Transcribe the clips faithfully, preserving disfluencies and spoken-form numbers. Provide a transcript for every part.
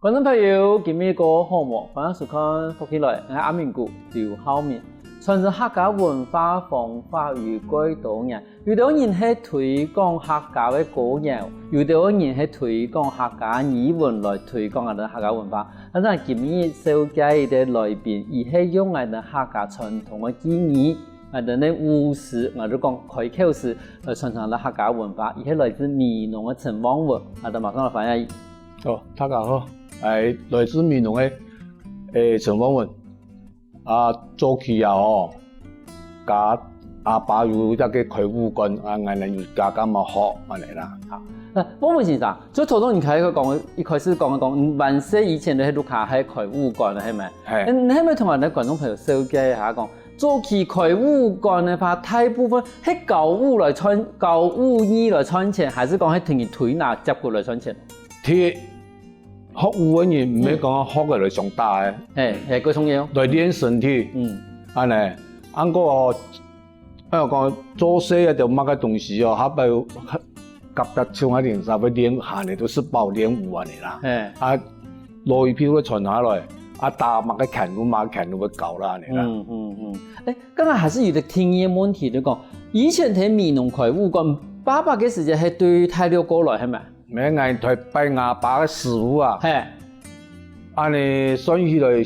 觀眾朋友，今晡日過好無？歡迎收看《福氣來》，𠊎係阿明哥劉浩明。傳承客家文化方法有幾多年，有兜人係推廣客家个歌謠，有兜人係推廣客家語文來推廣𠊎兜客家文化。但係今晡日紹介个來賓，佢係用𠊎兜客家傳統个技藝，𠊎兜个舞獅，𠊎兜講開口獅，來傳承𠊎兜客家文化。佢係來自美濃个陳旺文，𠊎兜馬上來歡迎佢。哦，大家好，𠊎來自美濃个，欸，陳旺文。啊，早期啊吼，家阿爸有一個開武館，啊，𠊎等有加減啊學，恁呢啦。啊，旺文先生，就頭先你開始講，一開始講講，嗯，萬歲以前个係屋下係開武館个，係無？係。嗯，你係毋係同𠊎兜觀眾朋友紹介一下講，早期開武館个話，大部分係教武來賺，教武藝來賺錢，還係講係同人推拿接骨來賺錢？第一，學武个人毋係講學个來想打个，係，係，過重要。來練身體，嗯，恁呢，恁過哦，愛講做事个就麼个東西哦，下擺有夾得像啊，連續會練下呢，都係包練武恁呢啦。係，啊，老一輩會傳下來，啊，打麼个拳路，麼个拳路會教啦，恁呢啦。嗯嗯嗯，欸，剛剛還係有個聽音問題，就講以前在美濃開武館，爸爸个時節係對大陸過來，係無？ 毋係，𠊎在拜吾爸个師傅啊。係。恁呢算起來，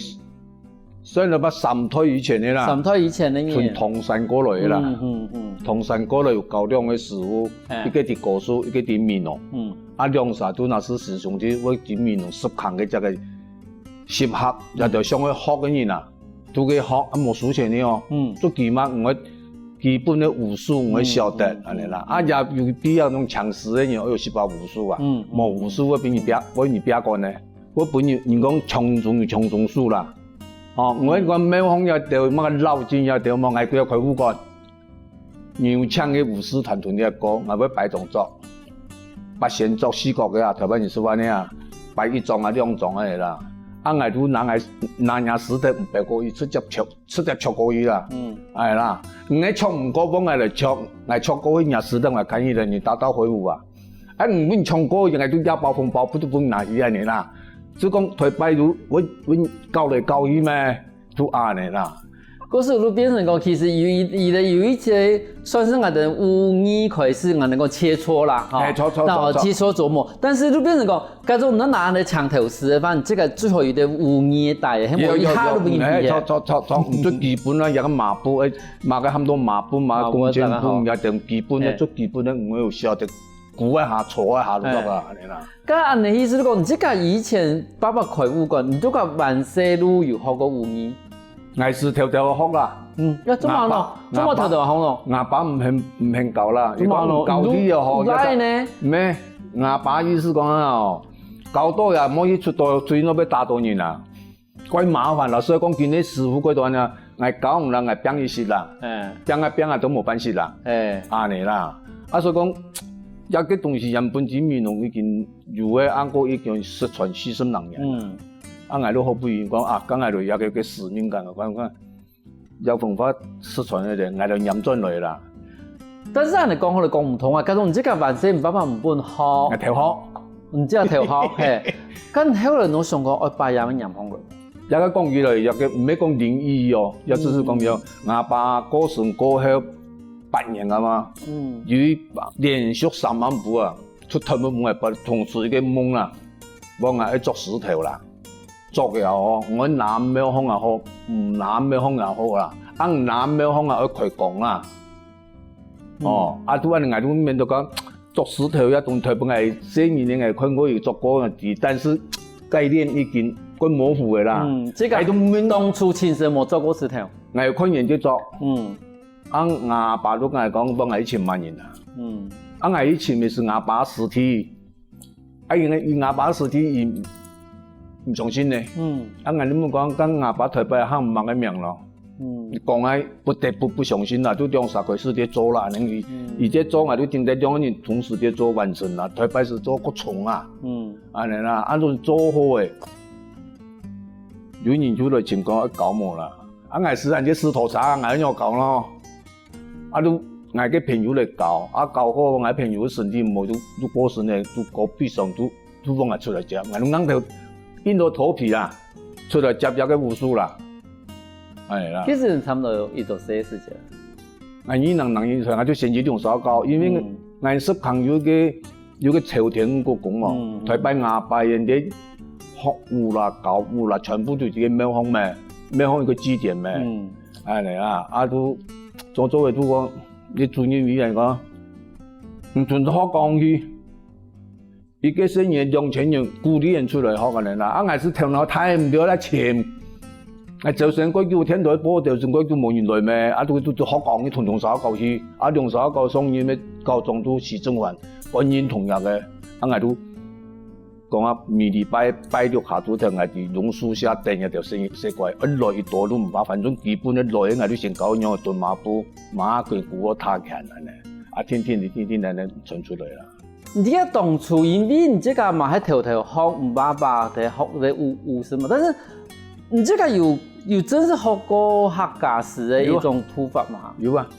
算到三代以前个啦。三代以前个人。從唐山過來个啦。嗯嗯嗯。唐山過來有交兩個師傅，係。一個在高樹，一個在美濃。嗯。啊，兩儕都若係師兄弟，會在美濃十空个這個集合，也就想愛學个人啊。 都去學，啊，無收錢个哦。嗯。最起碼𠊎基本个武術𠊎曉得，嗯，嗯，恁呢啦。嗯，啊，也有必要該種強勢个人，愛有識把武術啊。嗯，嗯，無武術會分人逼，會分人逼關呢，會分人，人講強中有強中手啦。哦，𠊎講廟方也得，麼个老金也得，麼个𠊎就愛開武館。 有請个武術團團个歌，𠊎會擺動作，八仙桌四角个啊，頭擺人食飯个啊，擺一張啊、兩張个啦。啊，𠊎就拿𠊎，拿若師弟毋包過去，直接戳，直接戳過去啦。嗯。哎啦，你愛戳毋過，分𠊎來戳，𠊎戳過去，若師弟𠊎看起來，你打到回屋啊。哎，你問戳過去，𠊎就壓包紅包，噗嘟噗嘟拿去恁呢啦。就講台北就，我，我搞來搞去咩？ 就恁呢啦。故事就變成講，其實有一，有一，有一些算係𠊎兜武藝開始，𠊎兜講切磋啦，吼。嘿，著，著，著，著。那切磋琢磨，但是就變成講，該種你拿來搶頭時个話，這個最後有點武藝帶，嘿，有，有，有，一下都不一樣。嘿，著，著，著，著，最基本啊，有個馬步，哎，麼个喊做馬步，麼个弓箭步，馬步，也等基本的，嘿。最基本的，我有曉得，跍一下，坐一下就得啊，嘿。恁呢啦。 該恁呢意思就講，你自家以前爸爸開武館，你自家還細路有學過武藝？𠊎係偷偷學啦。嗯，該做麼个咯？𠊎爸，做麼个偷偷學咯？𠊎爸毋肯，毋肯教啦，做麼个咯？佢講教你哦，吼，你都，你都愛呢？毋係，𠊎爸意思講啊，哦，教到也莫去出到水，若會打到人啊。 怪麻煩啦，所以講今日師傅過到恁樣，𠊎教你啦，𠊎拚一息啦，嘿。拚啊拚啊都無半息啦，嘿。恁呢啦。啊，所以講，這個東西原本在美濃已經有个，恁過已經失傳四十零年了。嗯。啊，𠊎都好不容易講啊，講𠊎都有這個，個使命感，講，講，這文化失傳个咧，𠊎都拈轉來啦。但是恁呢講好了講毋通啊，假如你這個還細，你爸爸毋分學，𠊎偷學。你這偷學，嘿。但後來你想講，愛把這個拈上來。 這個講起來，這個毋係講靈異哦，也只係講有，嗯。𠊎爸過身過後八年啊嘛，嗯。有一把連續三暗晡啊，出頭目夢來，同時一個夢啦，講𠊎愛捉獅頭啦，捉了哦，𠊎拿廟方也好，毋拿廟方也好啦，啊拿廟方也愛開光啦。 哦，嗯。啊，拄仔𠊎都面對講，捉獅頭也當頭，本來細人仔𠊎看過有捉過个，但是概念已經過模糊个啦。嗯，這個𠊎都面當初親身無捉過獅頭。𠊎有看人就捉。嗯。啊，吾爸都同𠊎講，分𠊎一千萬銀啊。嗯。啊，𠊎一千萬係吾爸屍體。 啊，因為佢吾爸屍體，佢毋相信呢。嗯。啊，𠊎就問講，該吾爸頭擺喊麼个名咯？嗯。講啊，不得不不相信啦，就兩儕開始在做啦，恁樣佢，嗯。佢在做，𠊎就聽得兩個人同時在做完成啦，頭擺係做國中啊。嗯。恁樣啦，啊，就做好誒。有人就來尋講愛教無啦，啊，𠊎係恁个石頭茶，𠊎愛仰教咯。 啊，就𠊎个朋友來教，啊，教好，𠊎朋友个身體毋好，就，就過身了，就過悲傷，就，就放𠊎出來食，𠊎就硬頭硬著頭皮啦，出來接這个武術啦。哎啦。其實差不多有一周歲个時間。啊，你能能力出來，就先去兩所教，因為嗯。𠊎十空有一个，有个朝天國公哦，嗯，嗯。台北雅拜人个學武啦、教武啦，全部都係一个廟方咩，廟方一个據點咩。嗯。哎呀，啊，都做做个都講，你主任委員講，你存學講去。 一个生意兩千元，鼓勵人出來學恁樣啦。啊，𠊎係頭腦大毋著啦，錢。𠊎朝晨過九點就報到，朝晨過九無人來咩？啊，都都都學校，你通通上學校去。啊，兩所學校上日咩，高中都市政府，官人同樣个。啊，𠊎都講啊，每禮拜拜六下晝頭，𠊎在榕樹下等一條細細乖，一來一到都毋怕，反正基本一來，𠊎就先教佢仰仔蹲馬步，馬上跟鼓个打拳恁樣。啊，天天天天恁樣傳出來啦。 你這當初因為你自家嘛係頭頭學，你爸爸在學个武，武術嘛，但是你自家有，有真實學過客家式个一種步伐嘛？有啊，有啊。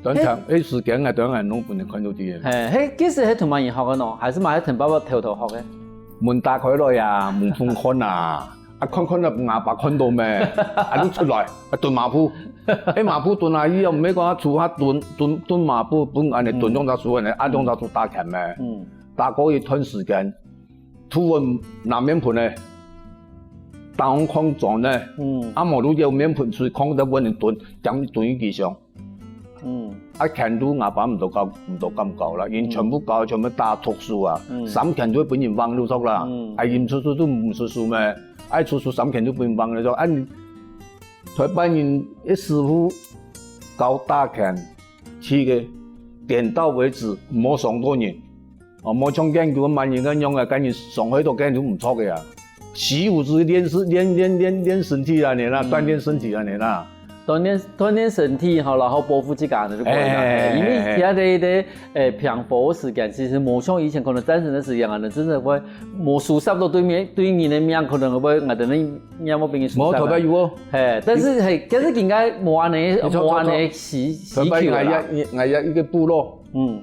當場，嘿。該時間啊，當然攏分人看到个。嘿，嘿，其實係同麼人學个呢？還係嘛係同爸爸偷偷學个？門打開來啊，門縫看啊。 啊，看看啊，分阿爸看到咩？啊，就出來，啊，蹲馬步。該馬步蹲下去啊，毋係講啊，厝下蹲，蹲，蹲馬步，分恁樣蹲兩隻手恁樣，啊，兩隻手打拳咩？嗯。打過一段時間，突然拿面盆呢，打開看轉呢，嗯。啊，無就有面盆出去，看到阮人蹲，點蹲一支上。 嗯。啊，拳都阿爸毋多教，毋多敢教啦，因全部教，全部打讀書啊，嗯。三拳都分人忘了著啦，嗯。啊，因出書都毋出書咩？愛出書三拳都分人忘了著，啊，你台北人个師傅教打拳，去个點到為止，無傷到人。 哦，無像今个麼人个樣啊，今日傷害到今日毋著个啊。習武之練是，練，練，練，練身體啊，你啦，嗯。鍛鍊身體啊，你啦。鍛鍊，鍛鍊身體吼，然後保護自家个，就可以啦。哎，因為哎，哎。其他个，个，誒，平和个時間，其實無像以前可能戰爭个時間啊，真的會無輸殺到對面，對人个命，可能會，𠊎等个命會分人輸殺啊。無，頭擺有哦。嘿，但是，嘿，但是應該無恁樣，你說，無恁樣死，死球啦。頭擺𠊎也，𠊎也一个部落。嗯。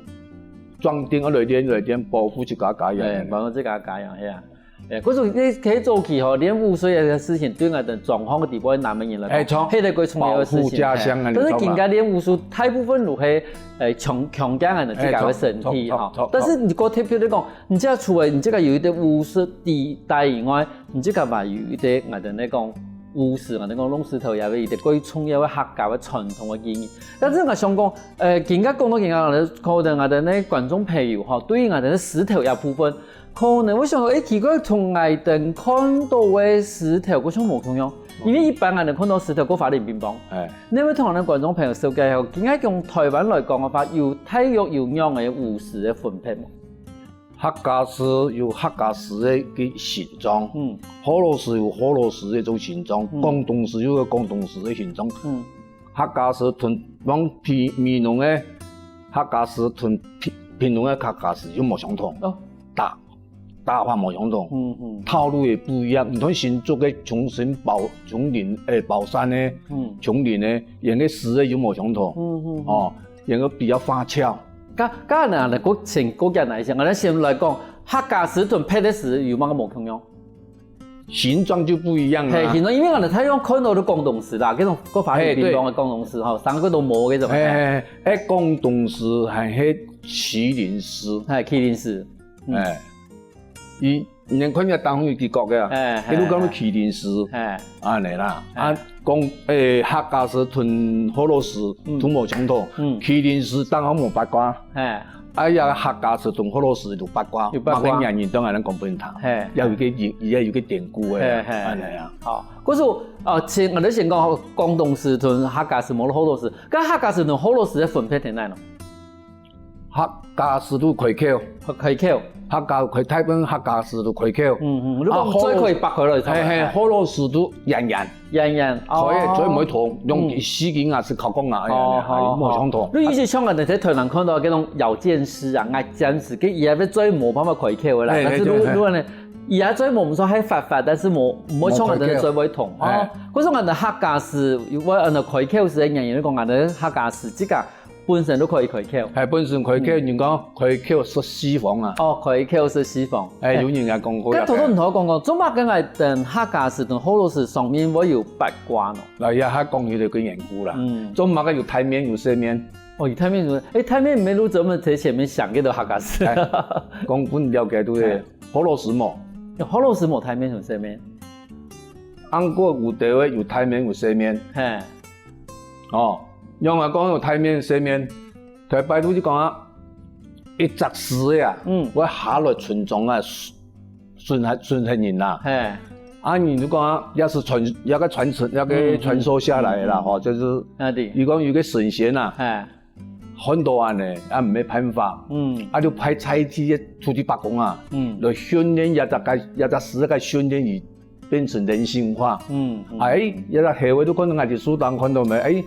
壯丁啊，來練，來練，保護自家家園。哎，保護自家家園，係啊。哎，故所你可以早期吼，練武術个事情對𠊎等狀況个地步，男个人來講，哎，著。係一个最重要个事情。保護家鄉啊，嘿。但是今个練武術大部分都係，哎，強，強健个自家个身體，哎，著，著，吼。著，著。但是你講特別來講，你這除了你這个有一个武術底帶以外，你這个嘛有一个𠊎等來講武術，𠊎等講弄石頭也有一个最重要个客家个傳統个意義。但是𠊎想講， 呃，今个講到今个，可能𠊎等个觀眾朋友吼，對於𠊎等个石頭這部分，可能會想到，誒，奇怪，從𠊎等看到个石頭，好像無共樣。因為一般𠊎等看到石頭，過花蓮乒乓。哎。你會同𠊎等觀眾朋友紹介一下，今个用台灣來講个話，有大約有仰仔个武術个分別無？客家石有客家石个，个形狀，嗯。河洛石有河洛石个一種形狀，嗯。廣東石有个廣東石个形狀。嗯。 客家石同，往譬美濃个客家石同屏，屏東个客家石又無相同。哦。打，打法無相同。嗯，嗯。套路也不一樣。你看新竹个松山包，松林，誒，包山个，嗯。松林个，用个石个又無相同。嗯，嗯，嗯。哦，用个比較花俏。該，該呢，過先，過簡單一些，𠊎等先來講，客家石同別个石有麼个無共樣？ 形狀就不一樣了。嘿，形狀，因為𠊎等大約看到个廣東石啦，該種个花蓮乒乓个廣東石吼，上个都無該種。嘿，嘿，嘿，誒，廣東石還係麒麟石。嘿，麒麟石。嗯。誒，佢，你看人家當中有幾角个啊？嘿，嘿，佢都講到麒麟石。嘿。恁樣啦。嘿。啊，講，誒，客家石同河洛石，嗯。都無相同。嗯。麒麟石當中無八卦。嘿。 哎呀，客家石同河洛石有八卦，有八卦。麼个原因當然講分你聽。嘿。也有一个，也有一个典故个，嘿，嘿。恁樣啊。好，可是，呃，先，𠊎等先講吼，廣東石同客家石無河洛石，該客家石同河洛石个分別在哪呢？客家石都開口。開口。客家開，大部分客家石都開口。嗯，嗯，如果啊，河洛，嘴可以擘開來，嘿，嘿，河洛石都圓圓。 圓圓，可以，哦。嘴毋會痛，用，嗯。四根牙齒敲敲牙，哦，哎呀，好，無相同。好。你意思像𠊎等在台南看到該種咬劍石啊、牙尖石，該佢个嘴無辦法開口个啦。哎，但是如，哎，哎。如果呢，佢个嘴無，毋說還發發，但是無，無像𠊎等个嘴會痛，無開口。哦。哎。可是𠊎等客家石，有，會，呃，開口石个原因，講𠊎等客家石，這个本身都可以開口。係，本身開口，人講開口食四方啊。哦，開口食四方。係，有人也講過。該頭頭你頭講講，做麼个𠊎等客家詩同學老詩上面會有八卦呢？那也還講起來个緣故啦。嗯。做麼个有大面有細面？哦，有大面有細，欸，大面毋係就專門在前面想个客家詩。欸，講分了解對不對？欸。學老詩無？學老詩無大面有細面。 恁樣有兜仔有大面有細面。係。哦，仰般講有大面細面，頭擺就係講啊，一隻詩仔啊，嗯。會下來村莊啊，巡、巡、巡客人啊。係。啊，你就講啊，也係傳、也个傳承、也个傳授下來个啦，嗯，嗯，嗯。吼，就係，啊，對。佢講有个神仙啊，係。 看到恁樣，啊，毋係辦法。嗯。啊，就派在地个土地伯公啊，嗯。來訓練這隻个、這隻詩个訓練佢變成人性化。嗯，嗯。欸，這隻後尾就看到𠊎在書堂看到無？欸，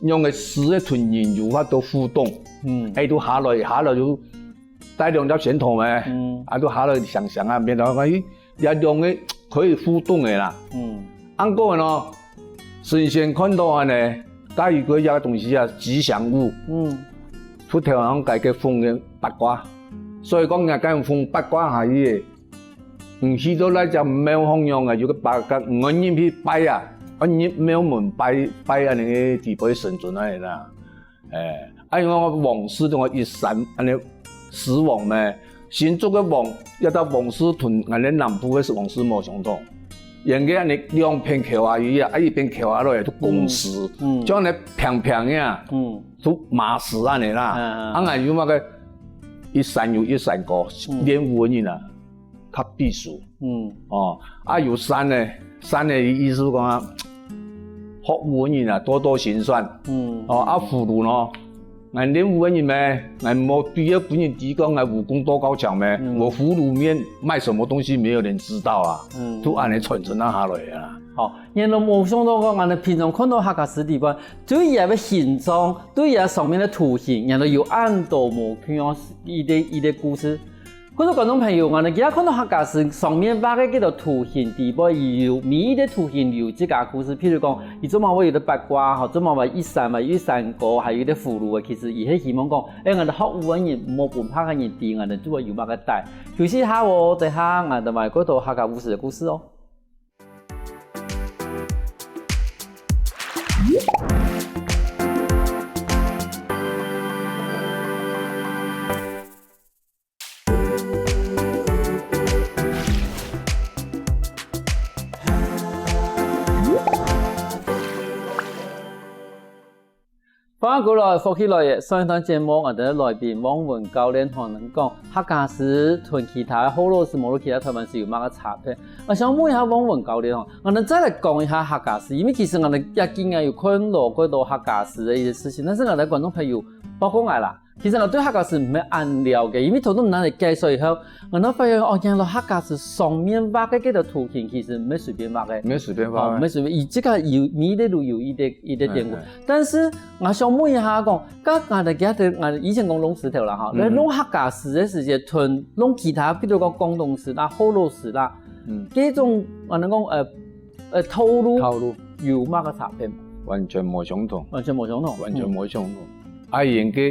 用个詩个同人有法度互動。嗯。欸，就下來，下來就帶兩條線頭咩？嗯。啊，就下來想想啊，變到，欸， 這兩个可以互動个啦。嗯。恁樣个呢，神仙看到恁樣，該有个這个東西啊，吉祥物。嗯。就頭上該个封个八卦。所以講，人家講封八卦下去个，你去到該隻廟方向啊，有个八卦，你愛入去拜啊，愛入廟門拜，拜恁樣个地方神尊恁樣啦。 欸，啊，因為王室同一山，恁樣，詩王咩，新竹个王，這隻王室同𠊎等南部个王室無相同。因為恁樣兩片橋下去啊，啊，一片橋下落來就公司，嗯，嗯。像恁樣平平个啊，嗯。就馬屎恁樣啦。嗯，嗯。啊，𠊎有麼个一山有一山高，嗯。練武个人啊， 較閉思。嗯。哦，啊，有山呢，山呢意思講啊，學武个人啊，多多行善。嗯。哦，啊，葫蘆呢，𠊎練武个人咩，𠊎無必要分人知講𠊎武功多高強咩，嗯。我葫蘆面賣什麼東西沒有人知道啊，嗯。就恁樣傳承下來啊。好，原來無想到講，𠊎等平常看到客家詩裡背，對佢个形狀，對佢个上面个圖形，原來有恁多無共樣个一個、一個故事。 各位觀眾朋友，𠊎等今下看到客家詩上面畫个這個圖形裡背，佢有每一個圖形有自家故事。譬如講，佢做麼會有个八卦，吼，做麼會一山嘛，有一山高，還有一個葫蘆啊。其實佢係希望講，欸，𠊎等學武个人，莫分別个人知，𠊎等就會有麼个帶。休息一下哦，等下𠊎等還過多客家武士个故事哦。 歡迎過來，福氣來了。上一段節目，𠊎等个來賓黃文教練同𠊎等講，客家詩同其他學老詩無論其他臺灣詩有麼个差別。𠊎想問一下黃文教練吼，𠊎等再來講一下客家詩，因為其實𠊎等也經常有看到過多客家詩个一些事情，但是𠊎等觀眾朋友，包括𠊎啦， 其實𠊎對客家詩毋係恁了解，因為頭先𠊎等介紹以後，𠊎等發現哦，原來客家詩上面畫个這個圖形其實毋係隨便畫个。毋係隨便畫个。哦，毋係隨便，佢這個有，每一個都有一個，一個典故。嗯，嗯。但是𠊎想問一下講，該𠊎等今日，𠊎以前講弄詩頭啦哈，嗯，嗯。該弄客家詩个時節，同弄其他，比如講廣東詩啦、學老詩啦，嗯。這種，𠊎等講，呃，呃，套路，套路。有麼个差別？完全無相同。完全無相同。完全無相同。嗯。 啊，應該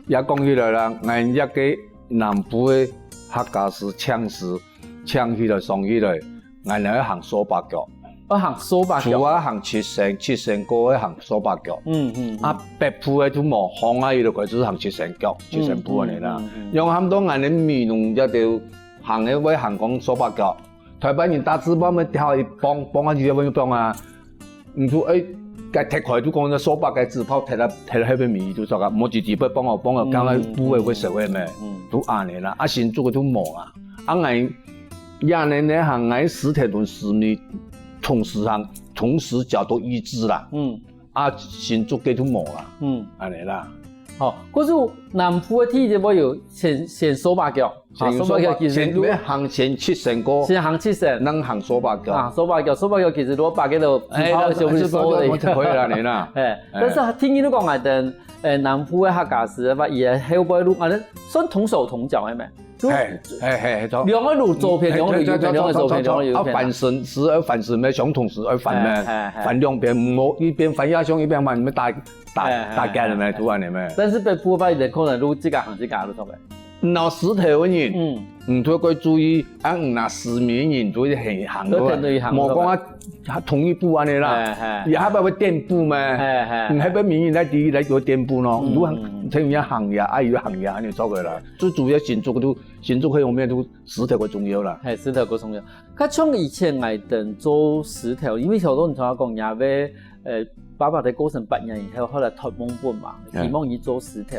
也講起來啦，𠊎這個南部个客家詩、請詩，請起來、上起來，𠊎等愛行掃把腳。愛行掃把腳？除啊行七星，七星過愛行掃把腳。嗯，嗯，嗯。啊，北部个就無，行啊，佢就開始行七星腳，七星步恁樣啦。嗯，嗯，嗯，嗯。用喊到𠊎等美濃這兜行个會行講掃把腳， 臺北人打字幕乜掉一幫，幫啊，直接問幫啊。毋就，欸，該踢開就講該掃把个紙炮踢啊，踢啊，該邊米就糟糕，無一直會幫哦，幫哦，嗯，剛剛布个會燒个咩？嗯，嗯。就恁樣啦，啊，新竹个就無啊。啊，𠊎，也呢呢行，𠊎詩體同詩美同時行，同時角度一致啦。嗯。 啊，新竹个就無啦。嗯。恁樣啦。好，故所南部个第一步有先，先掃把腳。啊，先掃把，掃把腳其實如果先，愛行先七星過，先行七星。正行掃把腳。啊，掃把腳，掃把腳其實如果把个都，哎，紙炮就會掃个。哎，掃把腳就可以了，你啦。哎，哎。但是聽你講啊，等，哎，南部个客家詩个話，佢个後背路，啊，算同手同腳个咩？就係，係，係，係，著。兩個路，左片，兩個路，右片，兩個左片，兩個右片。啊，翻身，時而翻身咩，相同時而翻咩，係，係，係。翻兩片，毋好一片翻下向，一片翻，毋好打，打，係，係，打結了咩，係，係。突然了咩。但是北部个話，你可能路自家行自家路上个。拿石頭个人，嗯。你就愛注意，啊，你拿石面个人就會行，行過來。就天天行過來。無講啊，同一步恁樣啦。係，係。也還會顛簸咩？係，係。你還會明明在第一來做顛簸咯，嗯，你就行，嗯，嗯。像人家行呀，啊，又行呀，恁樣做个啦。最主要新竹都 新竹个方面都石頭个重要啦。係，石頭个重要。較像以前𠊎等做石頭，因為好多人常常講，若个，呃，爸爸在過身八年以後，後來託夢分嘛，嗯。希望佢做石頭。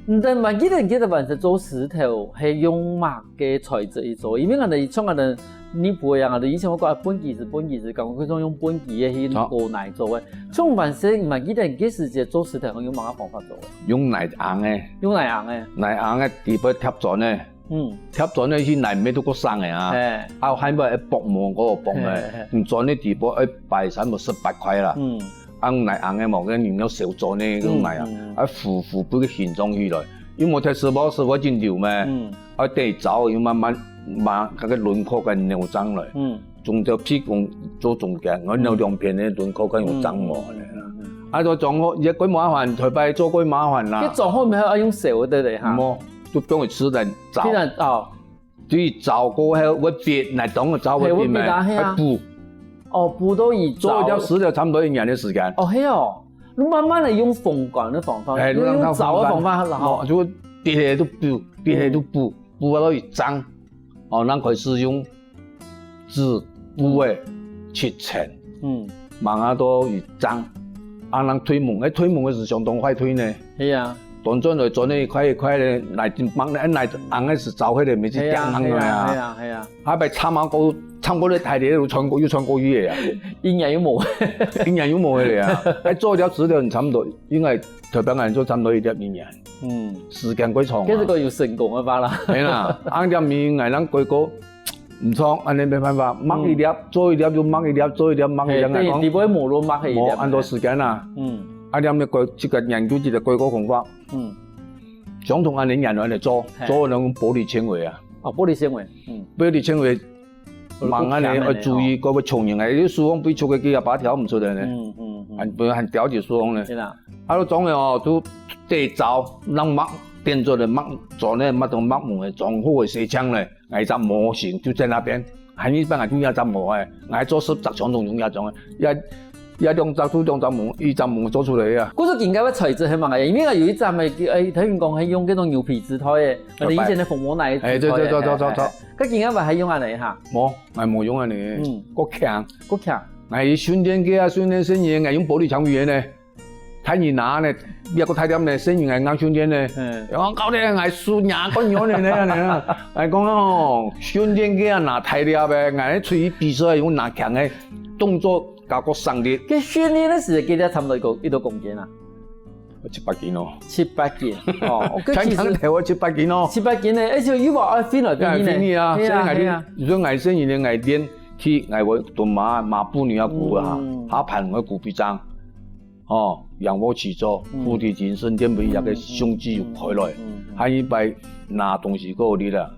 毋知，還記得，記得還係做石頭，係用麼个材質去做？因為𠊎等像𠊎等日本人啊，以前會講，啊，畚箕仔，畚箕仔，講，佢種用畚箕仔去，哦。過泥做个。像還係，還記得，該時節做石頭，用麼个方法做个？用泥甕个。用泥甕个。泥甕个底背貼磚个。 嗯。貼磚个去泥尾都過生个啊。係。啊，還愛薄膜，該薄个。係，係。你磚个底部愛擺差毋多十八塊啦。嗯。啊，泥甕个無，該你要燒磚个，該泥啊，嗯，嗯。啊，浮，浮，浮个形狀起來。因為鐵絲網，絲網真幼咩。嗯。啊，得找，又慢慢，慢，該个輪廓个扭張來。嗯。 中間譬如講做中間，𠊎有兩片个輪廓，該用張模个啦。嗯，嗯，嗯，嗯。啊，做張模，也過麻煩，頭擺做過麻煩啦。該張模毋係愛用燒个咧哈？無，就放佢自然燥。自然，哦。就燥過後，會變，來當个燥會變咩？係，會變啊，係啊。會補。哦，補到佢燥。做一條石頭差毋多一年个時間。哦，係哦。你慢慢个用風乾个方法，哎，你用燥个方法，然後，哦，就跌下都補，跌下都補，補到佢張。哦，然後開始用 紙布个七層，嗯。吂啊到一張，啊，人退門，哎，退門个係相當快退呢。係啊。轉轉來轉呢，一塊一塊个，泥甕，泥甕个係燥个咧，每次釘行个啊。係啊，係啊，係啊。啊，被插毛過，插過个大力又穿過，又穿過去个啊。一年又無。一年又無个啊。哎，做一條石頭，你差不多，應該特別來做差不多一粒一年。嗯。時間過長啊。這個有成功个吧啦。係啦，啊，這面𠊎人過過 毋錯，恁呢無辦法，擘一粒，嗯。做一粒就擘一粒，做一粒擘一粒，嘿，對，𠊎講，底背無路擘一粒。無恁多時間啊。嗯。啊，你愛過，這個研究這個過過方法。嗯。相同恁呢研究來做，嘿。做那種玻璃纖維啊。哦，玻璃纖維，嗯。玻璃纖維，吂恁呢愛注意，該會衝人啊，有時候被觸个，佢也把它挑毋出來呢。嗯，嗯，嗯。還，不然還掉起樹上呢。是啦。啊，都裝了哦，都得找，讓擘，變做的擘，做那擘東擘門的，裝好的細槍呢。 𠊎一隻模型就在那邊，還一般𠊎就一隻模欸，𠊎做十隻全部用這種个，也，也兩隻就兩隻模，一隻模做出來啊。故所今个个材質係麼个？因為𠊎有一隻个，誒，聽人講係用該種牛皮紙袋个，可能以前个紅毛泥紙袋个。哎，對，對，對，對，對，對。該今个還用恁呢哈？無，𠊎無用恁呢。嗯。較強。較強。𠊎訓練个啊，訓練細人，𠊎用玻璃纖維个呢。 大人拿呢，這個大粒呢，細人愛硬訓練呢。嗯。講搞得𠊎輸人家个樣呢，恁呢啊。𠊎講哦，訓練个啊，拿大粒个，𠊎出去比賽用拿強个動作，較較省力。該訓練个時，佢兜差不多一個，一個公斤啊？七八斤哦。七八斤，哦，OK，強強其實頭七八斤哦。七八斤呢，而且又話愛訓來訓去呢。哎，訓練啊，係啊，所以𠊎就，係啊。所以𠊎細人呢，𠊎練去，𠊎會蹲馬，馬步你要鼓啊，嗯。下盤會鼓比賽。 哦，仰臥起坐，嗯。伏地挺身，練分佢个胸肌有開來，嗯，嗯，嗯，嗯。還有一擺拿東西過力啦。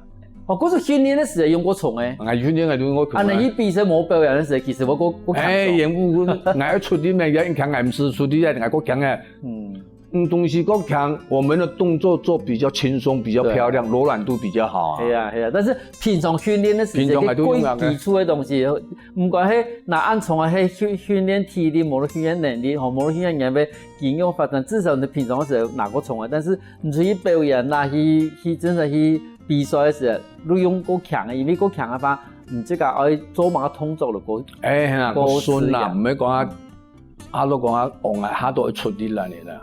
哦，故所訓練个時用較重个。啊，訓練个用較重个。啊，你去比賽無表演个時，其實𠊎較，較強壯。哎，演武，𠊎愛出力咩，也強，𠊎毋使出力啊，𠊎較強个。嗯。嗯，東西較強，我們的動作做比較輕鬆，比較漂亮，對。柔軟度比較好啊。係啊，係啊，但是平常訓練个時，平常還都用啊。該基礎个東西， 毋管係拿恁重个，係訓，訓練體力，無論訓練能力，吼，無論訓練人个肌肉發展，至少你平常个時候拿較重个，但是你出去表演啦，去，去真正去比賽个時候，你用較強个，因為較強个話，你自家愛做麼个動作就較，哎，係啊，較順啦，較順啊。毋係講啊， 啊，都講啊，戇啊，下都會出力啦，你啦。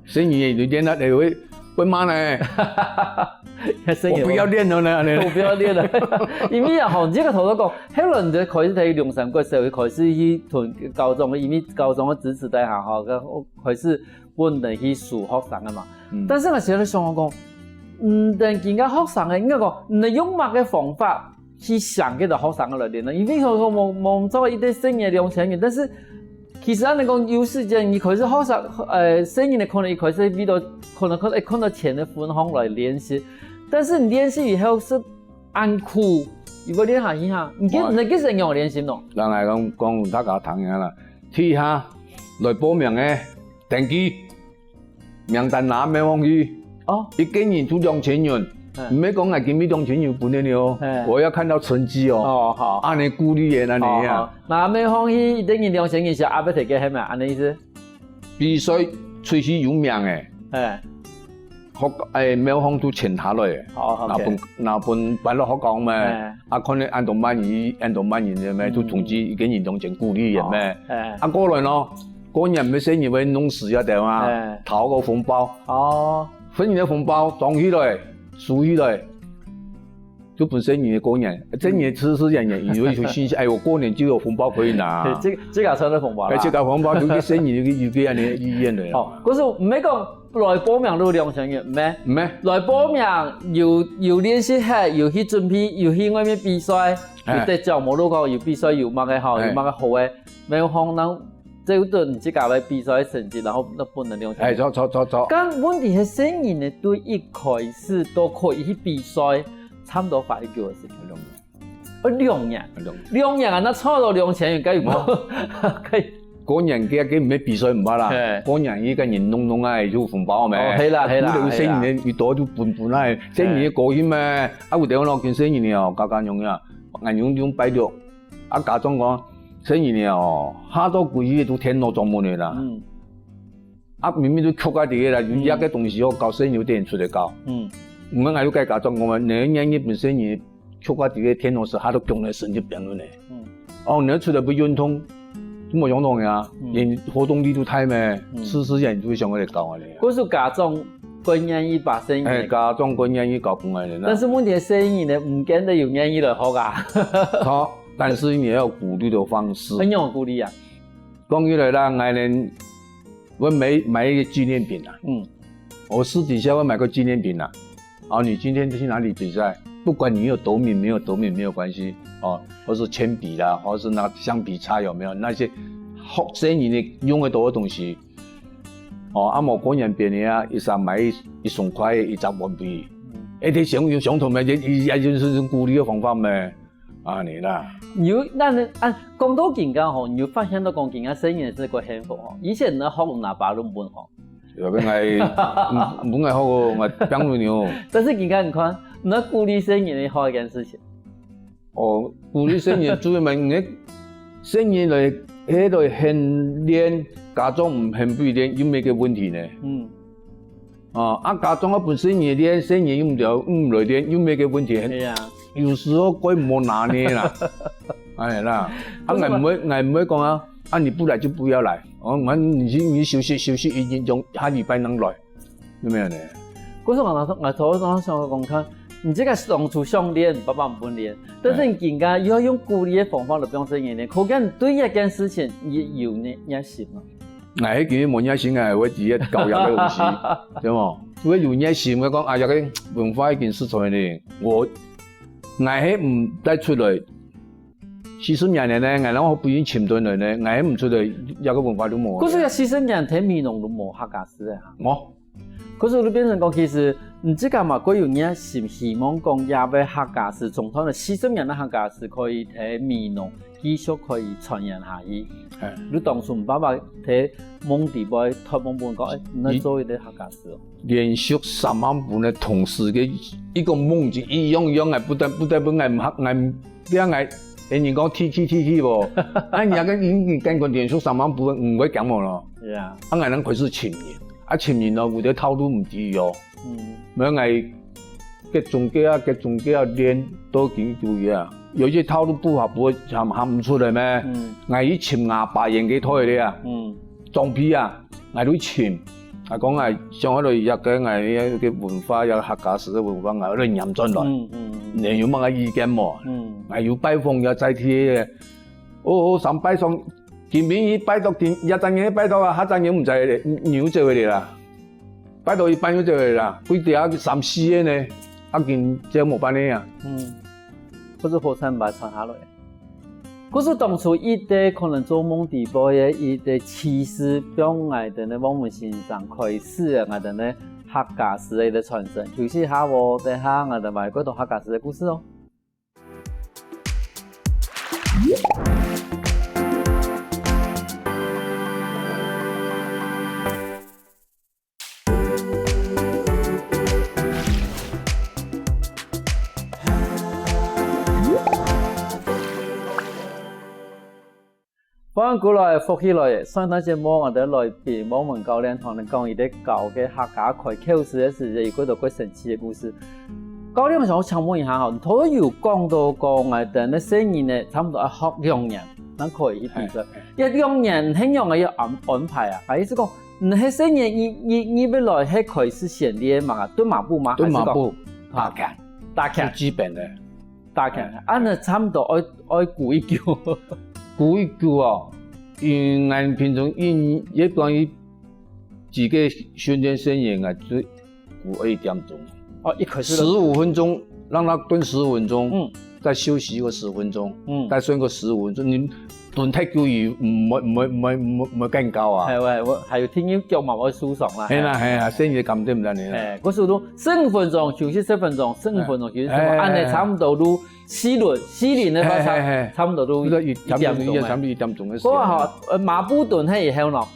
細人仔有點那會，會罵呢。細人仔我不要練了呢，你。我不要練了。因為啊，吼，這個頭先講，後來你就開始在龍山國小，開始去讀高中，因為高中个支持底下，吼，開始分人去收學生个嘛。嗯。但是𠊎想想講，嗯，等今个學生个，應該講，你用麼个方法 去想該兜學生个來練呢？因為好像無，無做一個生意兩千元，但是其實恁呢講，有時間你可以係學生，呃，生意呢可能一開始為到，可能，可能，可能錢个分項來練習，但是你練習以後係恁苦，你會練下去哈？你个，哇。你个時間仰練習喏？人來講，講大家聽下啦，第一下來報名个，登記，名單拿袂忘記。哦。一個人出兩千元，嗯。毋係講𠊎今日兩千元分你哦，嗯。我要看到成績哦。哦，好。恁樣鼓勵个，恁樣啊。哦，好。拿袂忘記，一個人兩千元是阿伯提个，係無？恁樣意思？比賽出去有名个。哎。 學，哎，廟方都請下來，哦，OK。拿分，拿分擺落學校咩？哎。啊，可能恁多萬人，恁多萬人个咩，嗯。都通知一個人當前鼓勵个咩？哦，哎。啊，過來咯，過年个細人會弄事一兜啊，哎。討个紅包。哦。分人个紅包裝起來，收起來，就分細人个過年。細人个時時間也有一種信息，哎，我過年就有紅包可以拿。這，這个算是紅包啦。哎，這个紅包就給細人有個，有個恁樣个意願了。哦，可是毋係講 來報名就兩千元，毋係？毋係。來報名有，有練習忒，有去準備，有去外面比賽，哎。有得獎無？如果有比賽，有麼个好，哎。有麼个好个，廟方人就對你自家个比賽成績，然後就分你兩千。哎，著，著，著，著。但問題係細人呢，對一開始都可以去比賽，差不多花幾久个時間？兩年。 哦，兩年。兩年。兩年啊，該差不多兩千元，該有無？哦。該過年个，該毋係比賽毋怕啦。嘿。過年个人弄弄啊，就紅包咩？哦，係啦，係啦，有兜細人个，係啦。有多就分分啊，細人个高興咩？啊，有兜咯，跟細人个哦，家家用啊，𠊎用，用拜六，啊，家長講，細人个哦，下到歸日都電腦裝滿个啦。嗯。啊，明明都曲啊，這个啦，有一个東西哦，教細人有點出來教。嗯。毋過𠊎就跟家長講嘛，你願意分細人 曲啊，這个電腦係下到強个神經病了呢。嗯。哦，你要出來不運動，就無用動呀，嗯。連活動力都太咩，嗯。試試眼就會想要來搞啊你啊。故所家長更願意把細人，哎，家長更願意搞公安人啊。但是問題細人呢，毋見得有願意來學啊。好，但是你要有鼓勵的方式。很有鼓勵啊。講起來啦，𠊎連，我買，買一個紀念品啊。嗯。我私底下會買個紀念品啊。 哦，你今天去哪裡比賽？不管你有得名沒有得名沒有關係，哦，或是鉛筆啦，或是那橡皮擦有沒有？那些學生你用得到的東西，哦，啊，無過年別人啊，一儕買一，一雙筷，一隻碗杯，嗯。一定想用相同个，也，也就是鼓勵个方法咩？啊，你啦。有，那你，啊，講到今个吼，你有發現到講今个細人係過幸福吼。以前呢，學拿把攏分吼， 特別𠊎，嗯，本來好个，𠊎放牛牛。但是你看，你看，你要鼓勵細人个好一件事情。哦，鼓勵細人主要嘛，你細人來，係來肯練，家長毋肯分練，有麼个問題呢？嗯。啊，啊，家長啊，分細人練，細人又毋了，毋來練，有麼个問題？係啊。有時候怪無拿捏啦。哎啦，啊，𠊎毋會，𠊎毋會講啊，啊，你不來就不要來。 哦，那你去，你休息，休息一日中，下禮拜能來，有沒有呢？可是𠊎，𠊎頭先想講看，你這个當初想練，爸爸毋分練，但是你今个又要用鼓勵个方法來幫助人呢，可見你對這件事情，你有熱，熱心啊。哎，其實無熱心啊，我直接搞這个東西，對無？我有熱心，我講，哎呀，這个文化已經失傳了，我，𠊎係毋帶出來， 四十年了呢，𠊎摎學不已經沉淪了呢，𠊎毋出來，這个文化都無。可是這四十年在美濃都無客家詩个哈。無。可是就變成講，其實你自家嘛，過有熱心，希望講這个客家詩，從頭到四十年个客家詩可以在美濃繼續可以傳揚下去。哎。你當初爸爸在夢裡背託夢分講，哎，你來做一个客家詩哦。連續三萬本个同時个一个夢境，一樣一樣个，不得，不得不，𠊎毋，𠊎毋 這樣𠊎，哎，人講天氣天氣無，啊，你那個你，你感覺連續三萬步，毋會驚無咯？係啊。啊，𠊎能開始尋人，啊，尋人咯，有兜頭路毋知哦。嗯。無𠊎，各種各樣，各種各樣練，都已經注意啊。有一些頭路不好，不會，喊，喊毋出來咩？嗯。𠊎去尋阿爸演个台个啊。嗯。裝逼啊！ 𠊎都尋，𠊎講𠊎想愛來這个𠊎个文化，這个客家詩个文化，𠊎愛來拈轉來。嗯，嗯，嗯。你有麼个意見無？嗯。𠊎有拜訪這在地个，哦，哦，上拜訪，今晡日拜託，今，這隻人拜託啊，下隻人毋知咧，你又走个啦。拜託一半又走个啦，歸底下三四个呢，啊，今朝無辦法啊。嗯。不是火車把它傳下來。 故所當初一个可能做夢底背个一个啟示，放𠊎等个黃文先生開始啊，𠊎等个客客家詩个傳承。休息一下哦，等下𠊎兜還有更多客家詩个故事哦。 歡迎過來，福氣來了！上一段節目，𠊎兜來賓黃文教練同𠊎兜講佢兜教个客家開口詩个時節，有幾多个神奇个故事。教練，𠊎想請問一下吼，你頭有講到講，𠊎兜个細人呢，差不多愛學兩年，正可以去比賽。這兩年係仰仔个安安排啊？𠊎意思講，你係細人，你你你未來係開始先練嘛？蹲馬步嗎？蹲馬步，還係講打拳，打拳，最基本个。 打拳，恁呢差不多愛愛久一久。久一久哦，因為𠊎平常一一般一幾個訓練生員啊，就久一點鐘。哦，一開始就十五分鐘，讓他蹲十五分鐘，嗯，再休息個十分鐘，嗯，再蹲個十五分鐘，你蹲太久，佢毋會毋會毋會毋會毋會更高啊。係，會會，還有聽講腳嘛會受傷啦。係啦係啦，生員感覺毋得呢。係，故所都十五分鐘休息十分鐘，十五分鐘休息十分鐘，哎，恁呢差不多都 四輪，四輪个話差，嘿嘿嘿，差不多都一一點鐘个。差不多一點鐘个時間。過後，呃，馬步蹲係以後喏，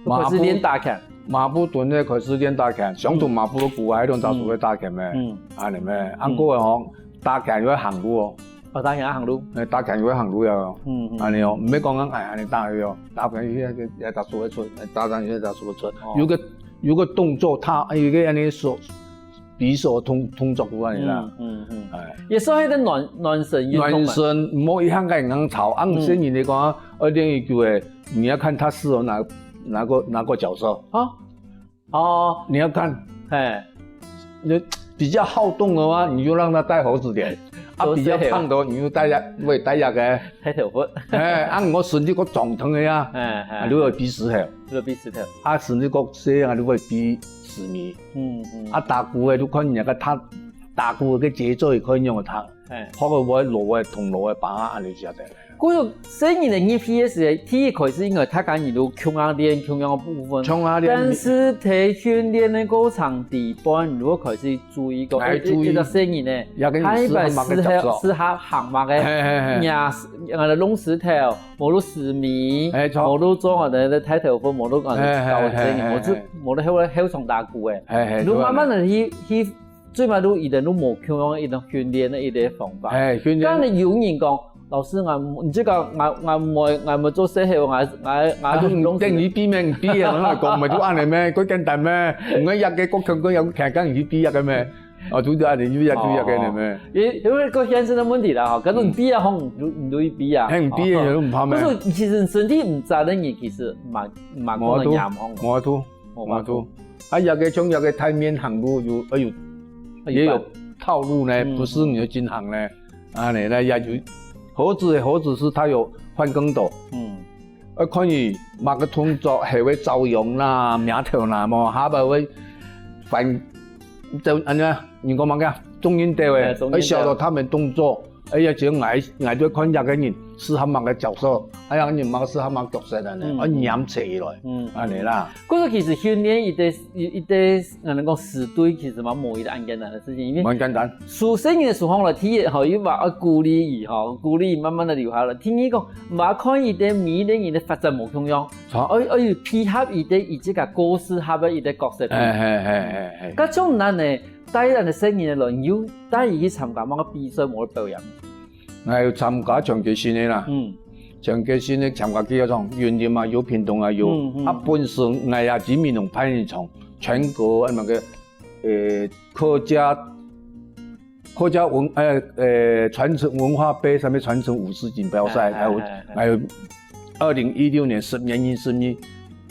馬步，開始練打拳。馬步蹲个開始練打拳，相同馬步个鼓啊，迄種打手个打拳咩？嗯，恁呢咩？嗯，恁過个吼，打拳又愛行路哦。哦，打拳愛行路。誒，打拳又愛行路呀。嗯嗯，恁呢哦，毋係講講哎，恁呢打去哦，打拳又愛打手个出，打拳又愛打手个出，哦，有個有個動作，他有個恁呢手 比手動動作个恁呢啦。嗯嗯嗯，哎，也算係个暖暖身運動嘛。暖身，莫一下个硬操，啊，細人來講，愛練一久誒，你要看他適合哪哪個哪個角色。啊，哦，你要看，嘿，你比較好動的話，你就讓他帶猴子點；啊，比較胖的，你就帶那會帶那個，帶頭髮。哎，啊，我身體夠壯壯的呀，哎哎，啊，你會比石頭。 就比石頭。啊，身體較細啊，就會比十米。嗯嗯。啊，打鼓个就看人家个他打鼓个節奏也可以用个他，哎，學个會鑼个銅鑼个把啊，恁呢就得。故所細人仔入去个時，第一開始應該大家人都共下練共樣个部分，共下練。但是在訓練个過程底背，你會開始注意講，哎，注意，一隻細人仔，下一擺適合適合行麼个，嘿嘿嘿，呀，呃，弄石頭， 無就十米，哎，著。無就做𠊎兜个大頭佛，無就𠊎兜搞這，無就無就後後場打鼓誒。哎哎，就慢慢个去去，最尾就一定就無共樣一種訓練个一個方法。哎，訓練。當然有人講，老師，𠊎毋，你這個𠊎𠊎毋會𠊎毋會做細猴，𠊎𠊎𠊎就毋用。等於比咩？比啊，𠊎講毋係就恁呢咩？較簡單咩？毋過一個國強國弱，強強去比一個咩？ 哦，就係恁呢，就係就係恁呢咩？因因為个現實个問題啦，吼，可能你比啊，吼，你就你就去比啊，嘿，你比啊，吼，你就毋怕咩？不是，其實身體毋扎个人，其實蠻蠻講个嚴重。無法度，無法度。啊，這個像這個台面行路有，哎喲，也有套路呢，嗯，不是你就緊行呢，啊，你呢也有，猴子猴子是它有翻跟斗，嗯， 愛看佢麼个動作，係會走樣啦、摸頭啦，無下擺會翻，就恁呢，人講麼个啊，中間調誒，哎，中間調。愛曉得他們動作，哎呀，只有𠊎𠊎就看這個人適合麼个角色，哎呀，人麼个適合麼个角色恁呢，嗯，愛黏齊來，嗯，恁呢啦。故所其實訓練一個一一個，𠊎兜講獅隊，其實嘛無一個恁簡單个事情，因為蠻簡單。 細人个時候來，第一吼，又話愛鼓勵佢吼，鼓勵佢慢慢个留下來。第二講，嘛看佢个每一個人个發展無共樣，著。愛愛配合佢个佢自家較適合个一個角色。嘿嘿嘿嘿嘿。該種難呢，帶咱个細人个來，你有帶佢去參加麼个比賽，無表演？𠊎有參加全國性个啦，嗯，全國性个參加幾多場，雲林啊有，屏東啊有，嗯嗯，啊，本身𠊎也知名度排一場，全國啊麼个，呃，客家 客家文呃呃傳承文化杯上面傳承五十錦標賽，哎，還有哎哎哎，還有二零一六年十月二十二，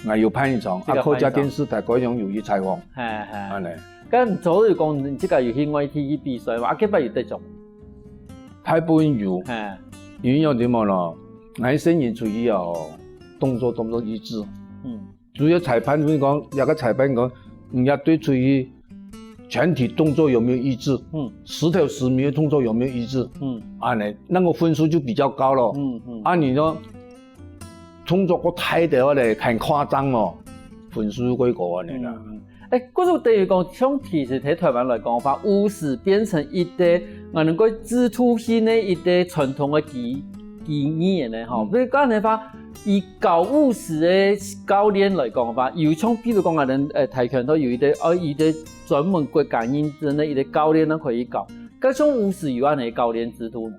還有辦一場，啊，這個辦一場。客家電視台高雄有去採訪，哎哎，恁呢。該你昨日講你自家有去外地去比賽嘛？啊，該擺有得獎？大部分有，哎，因為有點麼咯，𠊎細人出去哦，動作動作一致，嗯。 主要裁判會講，這個裁判講，你這隊出去，全體動作有沒有一致？嗯。石頭石米个動作有沒有一致？嗯。恁呢，那個分數就比較高咯。嗯嗯。啊，你說動作過大个話咧，很誇張哦，分數就過高恁呢啦。嗯嗯。欸，故所等於講，像其實在台灣來講个話，烏石變成一個，啊，能夠制度性个一個傳統个技，技藝呢，吼。嗯。所以講个話，以教烏石个教練來講个話，有像比如講，𠊎等，呃，跆拳道有一個，呃，一個專門國家認證个一個教練，咱可以教。該像烏石有恁樣个教練制度無？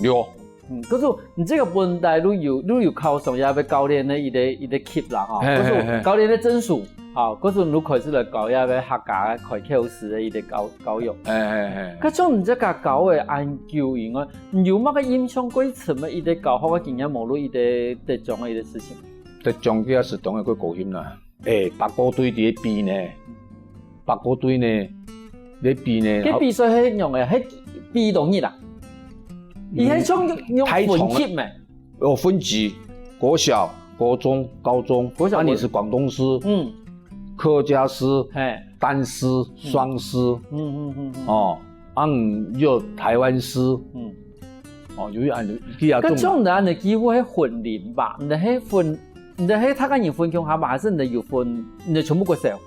有。 嗯，故所你這個問題，你有，你有考上這個教練个一個，一個級啦，吼，嘿，故所，嘿，嘿。教練个證書，吼，故所你開始來教這個客家个開口式个一個教，教育。嘿，嘿，嘿。該像你這個教个恁久以外，你有麼个印象最深个一個教學个經驗，無論一個得獎个一個事情？得獎个係當然會高興啦。 欸，八國隊在該比呢，八國隊呢，在該比呢，該比賽係仰个？係比當日啊？佢係像，像分級咩？有分級，國小、國中、高中，國小、啊，你是廣東式、嗯。客家式、嘿。單式、嗯。雙式，嗯，嗯，嗯，嗯。哦，啊，有台灣式，嗯。哦，有一，啊，有幾下種。該像你恁樣个幾乎係混齡吧？你係混 你係大家人分共下嘛，還係你有分，你全部國小？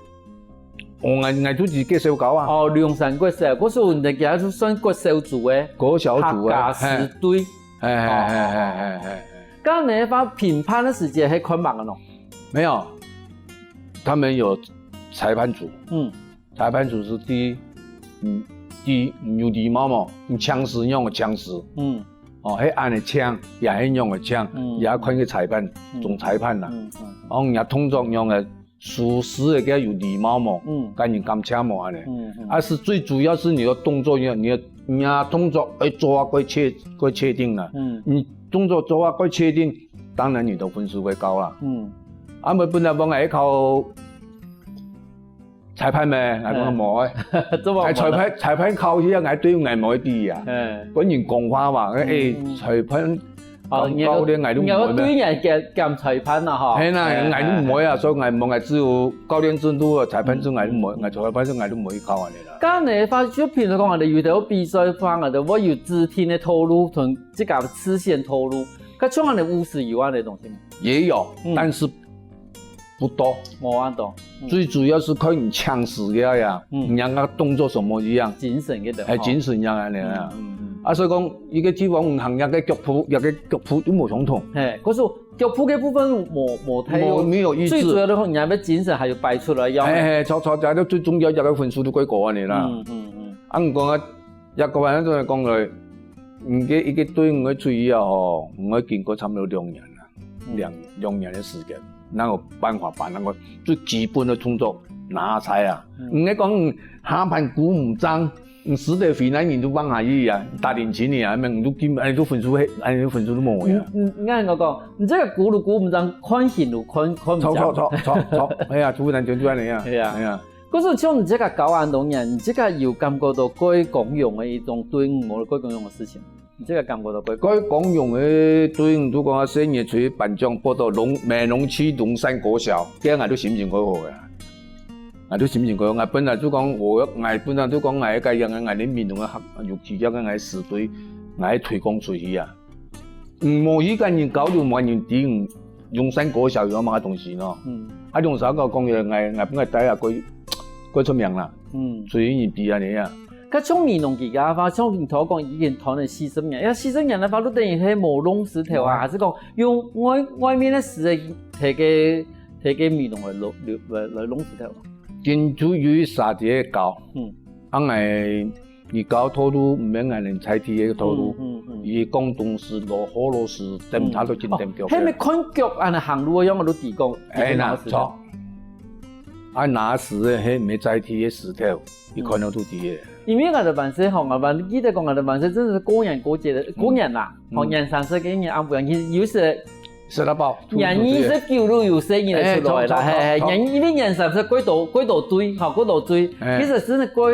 哦，𠊎，𠊎就係國小教啊。哦，龍山國小，故所你其實就算國小組个。國小組个，客家十隊。嘿。嘿，嘿，哦。嘿，嘿，嘿，嘿，嘿。該你个話評判个時節係看麼个喏？沒有，他們有裁判組。嗯。 裁判組係第一，嗯，第一，有禮貌無？你請示，仰个請示。嗯。哦，係恁樣請，也係仰个請，嗯。也要看該裁判，嗯。總裁判啦。嗯，嗯。哦，你个動作仰个，手勢个，該有禮貌無？嗯。跟人感謝無恁樣。嗯，嗯。啊，係最主要係你个動作，你个，你个，你个動作愛做啊，過確，過確定啦。嗯。你動作做啊，過確定，當然你个分數會高啦。嗯。啊，毋係本來講愛考 裁判咩？𠊎講無欸。做麼个無呢？裁判，裁判考試啊，𠊎對𠊎無比啊。嗯。跟人講話嘛，欸，嗯。裁判，哦，講教練𠊎都無咩。你个，你个對人檢，檢裁判啊，吼。係啦，哎，𠊎都無啊，哎，所以𠊎無，𠊎只有教練制度啊，裁判制𠊎都無，嗯。𠊎裁判制𠊎都無去考恁樣啦。該你發，就譬如講，𠊎等有兜比賽方，𠊎等會有指定个套路，同自家事先套路。該像𠊎等烏石有恁樣个東西無？也有，嗯。但是 不多。無恁多。嗯。最主要係看你請示个呀，嗯。你个動作什麼一樣。精神个，哎，吼。精神一樣恁樣啊。嗯，嗯，嗯。啊，所以講，一個地方行，一個腳步，一個腳步都無相同。嘿，可是腳步个部分無，無太有，無，沒有意志。最主要个話，你个精神還有擺出來要。嘿，嘿，吵，吵架，最重要，一個分數都過高恁樣啦。嗯，嗯，嗯。啊，毋過啊， 也講啊，恁樣講來，你个一個隊伍个出去啊吼，你愛經過差不多兩年啊，嗯。兩，兩年个時間，正有辦法把該個最基本个動作拿出來啊。嗯。你愛講下盤鼓毋正，你死得飛，該人都放下去啊，打零星个啊，你都根本，哎，都分數，哎，都分數都無啊。嗯，嗯，你看我講，你這個鼓都鼓毋正，看形都看，看毋正。錯，錯，錯，錯，錯，哎呀，主婦男權就恁樣啊，對啊。哎呀。 可是像你這個教恁多年，你這個有感覺到最光榮个一種隊伍，無最光榮个事情？你這個感覺到最光榮？最光榮个隊伍，就講啊，細人出去頒獎，報到龍，美濃區龍山國小，該𠊎都心情過好个啊。𠊎都心情過好，𠊎本來就講，𠊎，𠊎本來就講，𠊎个樣，𠊎連美濃个學，有企業个𠊎師隊，𠊎推廣出去啊。 嗯，無去跟人交流，無人知，嗯，龍山國小有麼个東西喏。嗯。啊，龍山國講个，𠊎，𠊎本來帶啊，過，過出名啦。嗯。所以人知恁樣啊。該像美濃佢个話，像你頭講已經斷了四十年，要四十年个話，都等於係無弄石頭啊，嗯。還係講用外，外面个石頭提个，提个美濃來弄，來，來弄石頭啊？跟住有一儕在搞，嗯。啊，𠊎 佢教个套路毋係𠊎等在地个套路，嗯，嗯，嗯。佢廣東式、老河洛式，點他都真點腳个。哦，係毋係看腳恁樣行路个樣，𠊎都知講，哎，那，一定係。著。啊，拿石个，係毋係在地个石頭，佢看到都知个。因為𠊎等還細吼，𠊎還記得講，𠊎等還細真係過年過節个，嗯。過年啦，吼，嗯。年三十該日暗晡，其實有時 食到飽，年二十九都有細人仔出來啦，哎，著，著，嘿，嘿，著。年，因為年三十過多，過多隊，吼，過多隊，哎。其實真的過，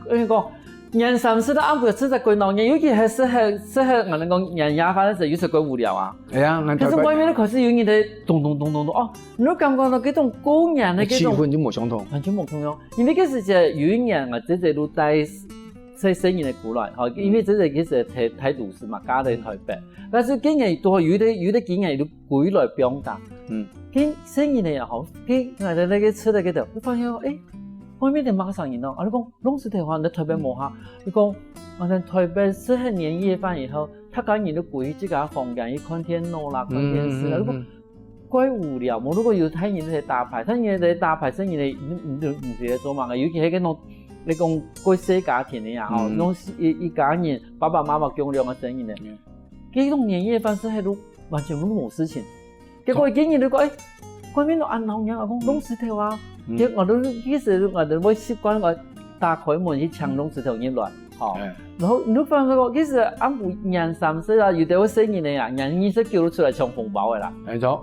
那個，年三十到暗晡實在過鬧熱，尤其係適合，適合，𠊎等講年夜飯个時候，有時過無聊啊。哎呀，𠊎等可是外面都開始有人在咚咚咚咚咚，哦，你都感覺到這種過年的這種氣氛就無相同。完全無相同。因為該時節有一年啊，姐姐都帶細，細人仔過來，吼，因為姐姐其實在，在都市嘛，嫁在台北。 但是今年都有一個，有一個經驗，就歸來放假。嗯。今，今年呢，吼，今，𠊎等該個出來个頭，我發現，誒，外面个麼个聲音哦？啊，你講，攏係頭下，你在台北無下。你講，啊，在台北食忒年夜飯以後，大家人都歸自家房間去看電腦啦，看電視啦。你講，怪無聊。無，如果有大人在打牌，大人在打牌，細人仔，你，你，你，你在做麼个？尤其係該種，你講過細家庭个呀，吼，嗯。攏係一，一家人，爸爸媽媽共兩个細人仔。嗯。該種年夜飯係還都完全都無事情。結果今日就講，欸，外面都恁鬧熱啊，講，攏係頭啊。嗯。結果都，其實𠊎都會習慣个打開門去請攏係頭入來，吼。哎。然後你就發現講，其實暗晡年三十啊，有兜會細人仔啊，年二十九就出來搶紅包个啦。沒錯。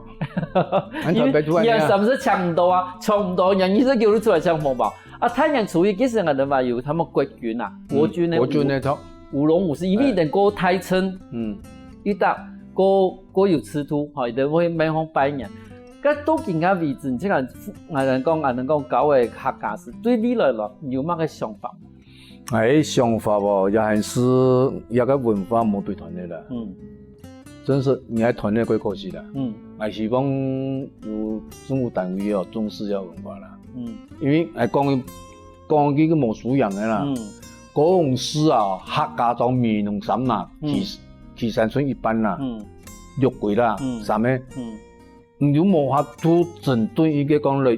因為年三十搶毋到啊，搶毋到，年二十九就出來搶紅包。啊，大年初一其實𠊎兜嘛有他們國軍啊，國軍个，嗯，國軍个，著。舞龍舞獅，因為佢等過大陣，嗯。佢等過，過有制度，吼，佢等會面向拜年。該到今个為止，這個，𠊎等講，𠊎等講教个客家事，對未來咯，你有麼个想法？𠊎个想法哦，也還係這個文化無被斷忒啦。嗯。真係你愛斷忒過可惜啦。嗯。𠊎希望有政府單位哦，重視這個文化啦。嗯。因為𠊎講，講佢个無素養个啦。嗯。講事啊，客家庄美濃三啦，嗯。旗，旗山村一半啦，嗯。六龜啦，嗯。三个。嗯。 你又無法度針對一個講來，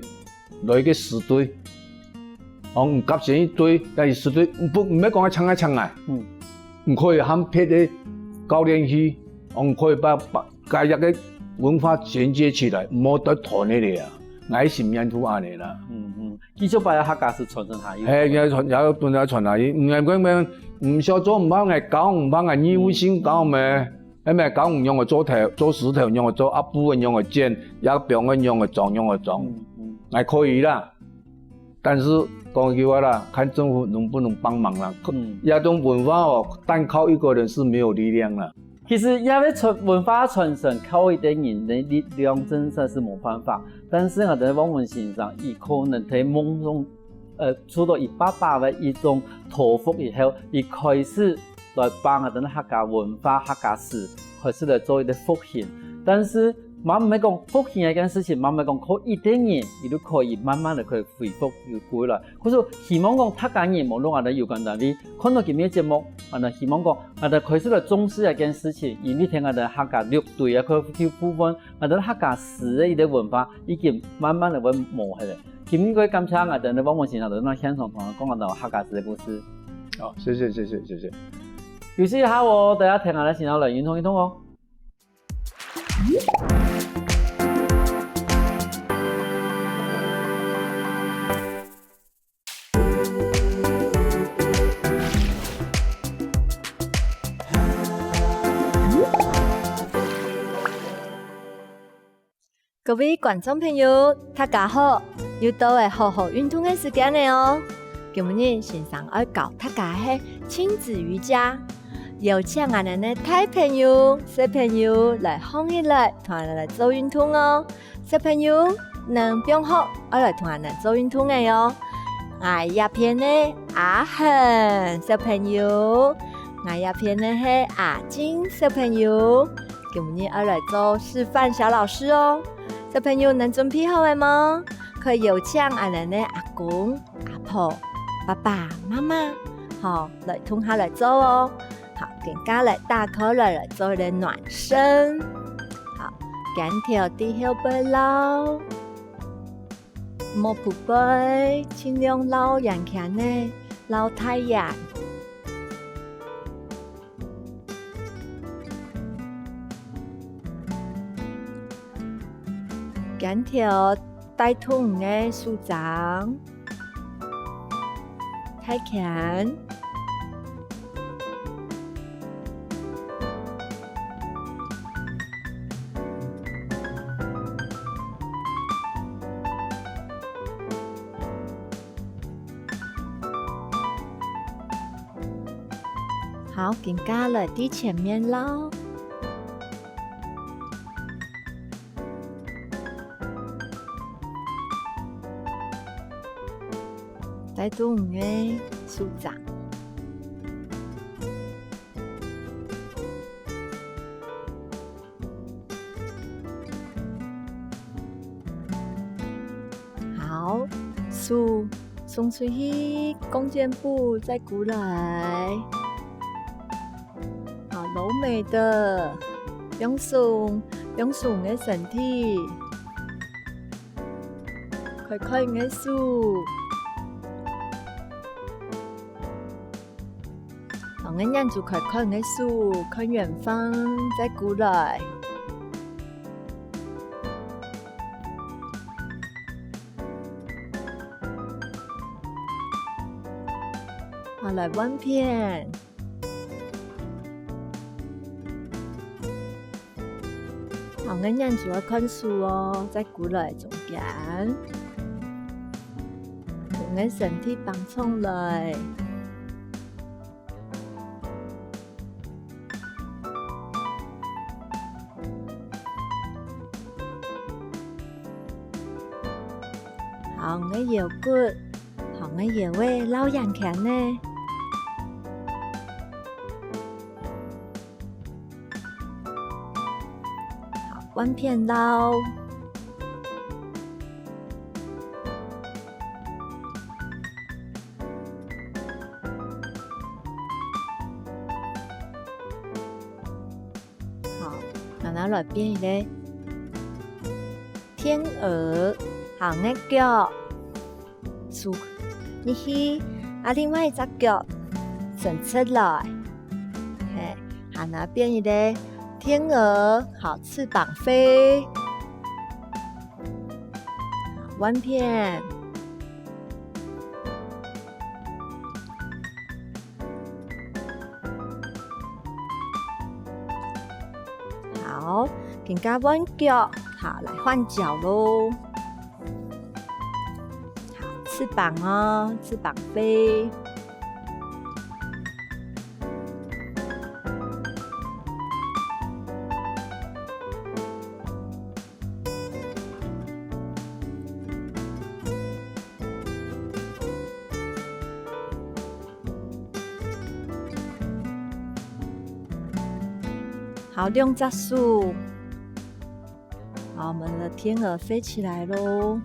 來一個時隊，哦，你甲仙一隊，但係時隊，你不，毋係講愛搶愛搶來，嗯。你可以喊別个教練去，哦，你可以把，把，把這個文化銜接起來，莫得斷忒了啊。𠊎心願就恁樣啦。嗯，嗯。繼續把這客家事傳承下去。嘿，也傳，也要傳，也傳下去。毋係講，講，毋曉做，毋怕𠊎教，毋怕𠊎義務性教咩？ 係毋係教你仰仔做頭，做獅頭仰仔做，鴨牯仔仰仔剪，鴨鬃仔仰仔裝，仰仔裝，嗯，嗯。還可以啦。但是講一句話啦，看政府能不能幫忙啦。嗯。這種文化哦，單靠一個人是沒有力量啦。其實這個傳，文化傳承靠一個人的力量真的是沒辦法。但是𠊎等黃文先生，佢可能在夢中，呃，受到佢爸爸的一種託付以後，佢開始 來幫𠊎等客家文化、客家事，開始來做一個復興。但是，嘛毋係講復興這件事情，嘛毋係講靠一個人，佢就可以慢慢的可以恢復又歸來。故所希望講大家人，無論𠊎等有關單位，看到今日節目，𠊎等希望講，𠊎等開始來重視這件事情，因為聽𠊎等客家六堆啊，佢，佢部分，𠊎等客家事的一個文化，已經慢慢的會無忒了。 今日个感謝𠊎等个黃文先生來到現場同𠊎講𠊎等客家事个故事。好，謝謝，謝謝，謝謝。休息一下哦，等下聽𠊎等先生來運動運動哦。 各位觀眾朋友，大家好！又到了好好運動个時間了哦！今日先生愛教大家个係親子瑜伽，邀請𠊎等个大朋友、小朋友來䟘起來，同𠊎等來做運動哦！小朋友，你放學愛來同𠊎等做運動个哦！𠊎這片个阿恆小朋友，𠊎這片个係阿靜小朋友。 今日愛來做示範小老師哦。小朋友，你準備好了無？可以邀請𠊎等个阿公、阿婆、爸爸、媽媽，好，來同下來做哦。好，肩胛來打開來，來做一個暖身。好，肩頭在後背撈，莫匍背，盡量撈圓圈个，撈大圓。 肩頭帶動你个手掌、大拳。 好，肩胛來在前面撈。帶動你个手掌。 好，手送出去弓箭步，再過來。好，柔美的，放鬆，放鬆你个身體，開開你个手。 好，𠊎眼珠開開你个手，看遠方，再過來。好，來換片。 好，𠊎眼珠愛看手哦，再過來中間，同𠊎身體放鬆來。好，𠊎腰骨，好，𠊎腰仔摎圓圈呢。 好，換片摎。好，𠊎拿來變一個天鵝，好，𠊎腳 豎入去，啊，另外一隻腳伸出來。嘿，還愛變一個天鵝，好，翅膀飛。好，換片。 好，今下換腳，好，來換腳囉。好，翅膀哦，翅膀飛。 好，兩隻手。好，我們的天鵝飛起來囉。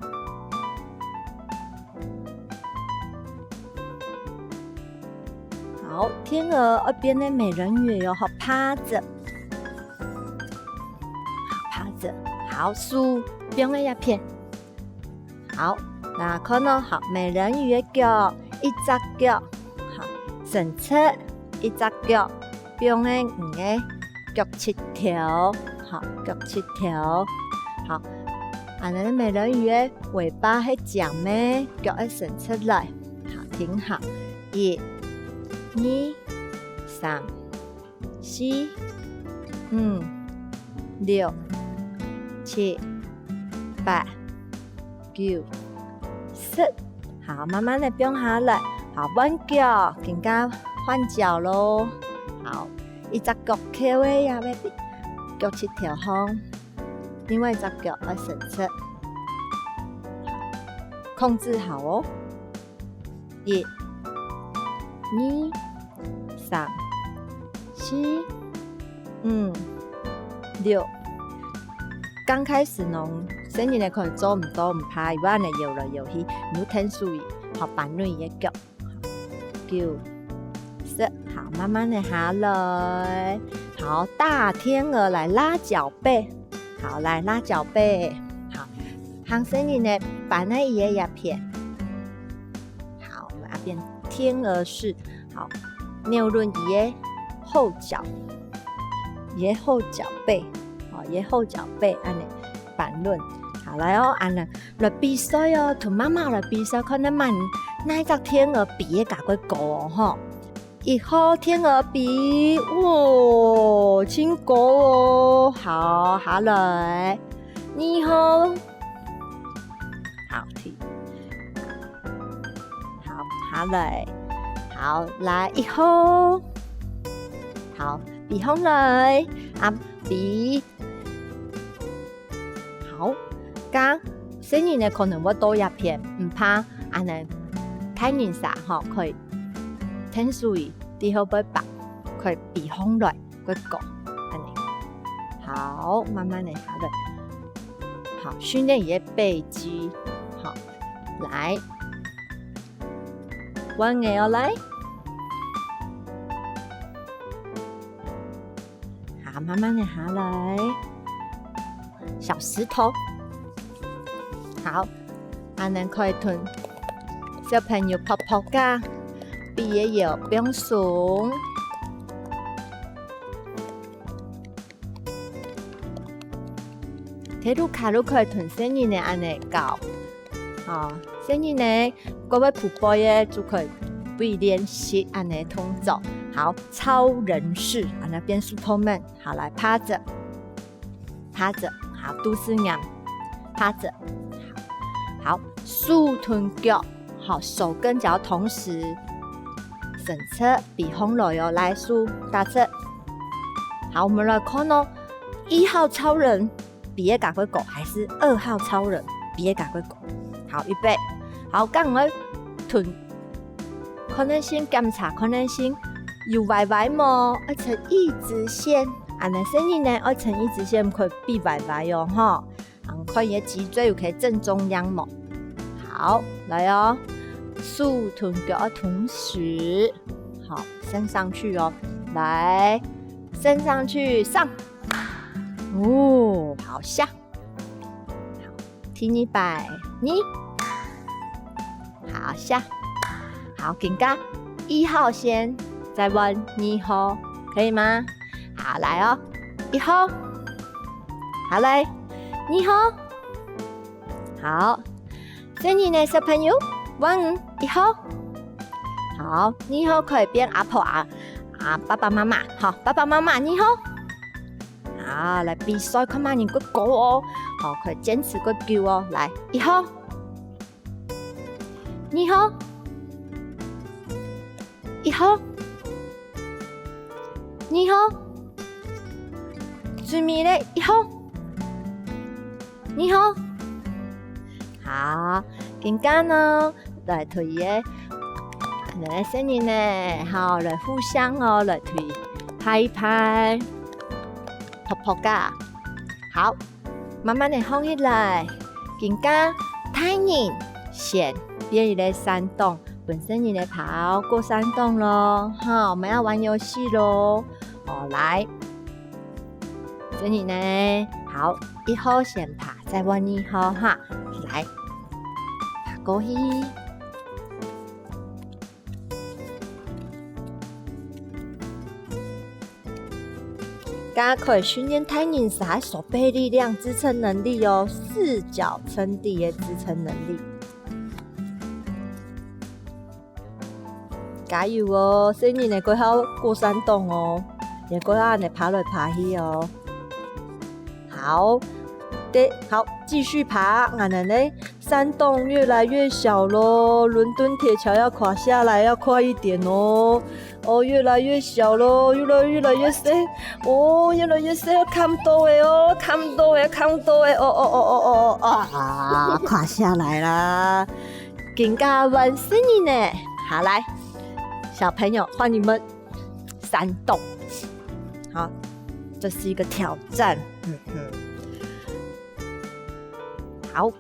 好，天鵝愛變个美人魚喲，好，趴著。好，趴著。好，手放在這片。 好，來看哦，好，美人魚个腳，一隻腳，好，伸直，一隻腳，放在你个腳膝頭，好，腳膝頭，好，恁樣美人魚个尾巴係尖个，腳愛伸出來，好，停好，一、二、三、 四、五、六、七、八、九、十。好，慢慢个放下來。好，換腳，今下換腳囉。好，一隻腳翹个也愛腳膝頭項，另外一隻腳愛伸直。控制好哦。 一、二、三、四、五、六。剛開始呢，細人仔可能做毋到，毋怕，佢會恁樣搖來搖去，你就𢯭手佢，好，扳等佢个腳。九、十，好，慢慢个下來。好，大天鵝來拉腳背。 好，來，拉腳背。好，還細人仔扳个佢个這片。好，𠊎這片天鵝式。好，扭等佢个後腳，佢个後腳背，好，佢个後腳背，恁樣扳等。好，來哦，恁樣來比賽哦，同媽媽來比賽，看哪，哪一隻天鵝飛个較過高哦，吼。 一號天鵝飛，哇，真高哦！好，下來。二號，好，停。好，下來。好，來，一號。好，飛上來。啊，飛。 好，該細人仔可能會到這片，毋怕，恁樣大人儕吼，可以𢯭手佢，在後背扳，可以飛上來，過高，恁樣。好，慢慢个下來。好，訓練佢个背肌。好，來。換𠊎哦，來。好，慢慢的下來。小石頭。好，恁樣可以同小朋友拍拍架，比个腰放鬆。 在路口就可以同細人仔恁樣搞。哦，細人仔，各位父母个就可以會練習恁樣動作。好，超人式，恁樣變Superman。好，來，趴著，趴著，好，肚屎硬，趴著。好，手同腳，好，手跟腳同時伸直，比紅來哦，來，手打直。好，我們來看哦，一號超人 比个較過高，還是二號超人比个較過高？好，預備。好，該𠊎同可能性檢查，可能性有歪歪無？愛成一直線，恁樣細人仔愛成一直線，毋可以比歪歪哦，吼。嗯，看你个脊椎有可以正中央無？好，來哦，手同腳要同時，好，伸上去哦，來，伸上去，上。 哦，好，下。好，第二擺，二。好，下。好，緊加一號先，再換二號，可以嗎？好，來哦，一號。好，來，二號。好，細人仔小朋友，換你，一號。好，二號可以變阿婆啊，啊，爸爸媽媽，好，爸爸媽媽，二號。 好，來比賽，看麼人較高哦。好，可以堅持較久哦。來，一號，二號，一號，二號，最尾咧，一號，二號。好，緊加呢， 來同佢个，來細人仔，好，來互相哦，來同佢拍一拍，拍拍架。好，慢慢的䟘起來，緊加大人先變一個山洞，分細人仔爬過山洞咯。好，我們要玩遊戲咯。好，來，細人仔，好，一號先爬，再換二號哈。來，爬過去。 該可以訓練大人儕手背力量、支撐能力哦，四腳撐地个支撐能力。加油哦，細人仔，你過好過山洞哦，你過好恁樣爬來爬去哦。 好，對，好，繼續爬，恁樣呢，山洞越來越小咯，倫敦鐵橋要垮下來，要快一點哦。哦，越來越小咯，越來，越來越細，哦，越來越細，看毋到个哦，看毋到个，看毋到个，哦，哦，哦，哦，哦，哦，啊，垮下來啦。緊加換細人仔，好，來，小朋友，換你們。 山洞。好，這是一個挑戰。嗯哼。好，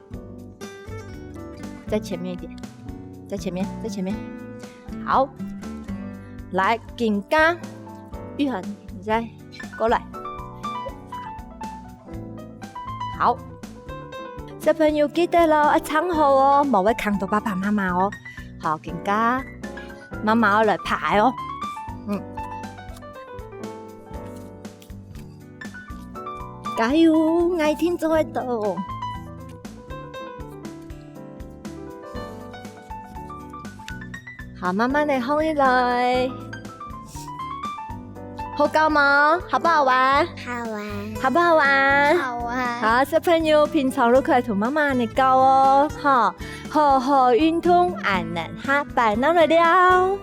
再前面一點，再前面，再前面。好，來，緊加。玉涵，你再過來。 好，小朋友記得咯，愛站好哦，莫會崁到爸爸媽媽哦。好，緊加，媽媽愛來拍哦。嗯，加油，𠊎一定做得到。 好，慢慢的䟘起來。好搞嗎？好不好玩？好玩。好不好玩？好玩。好，小朋友，平常就可以同媽媽恁樣搞哦，吼。好好運動，恁樣下擺再來尞。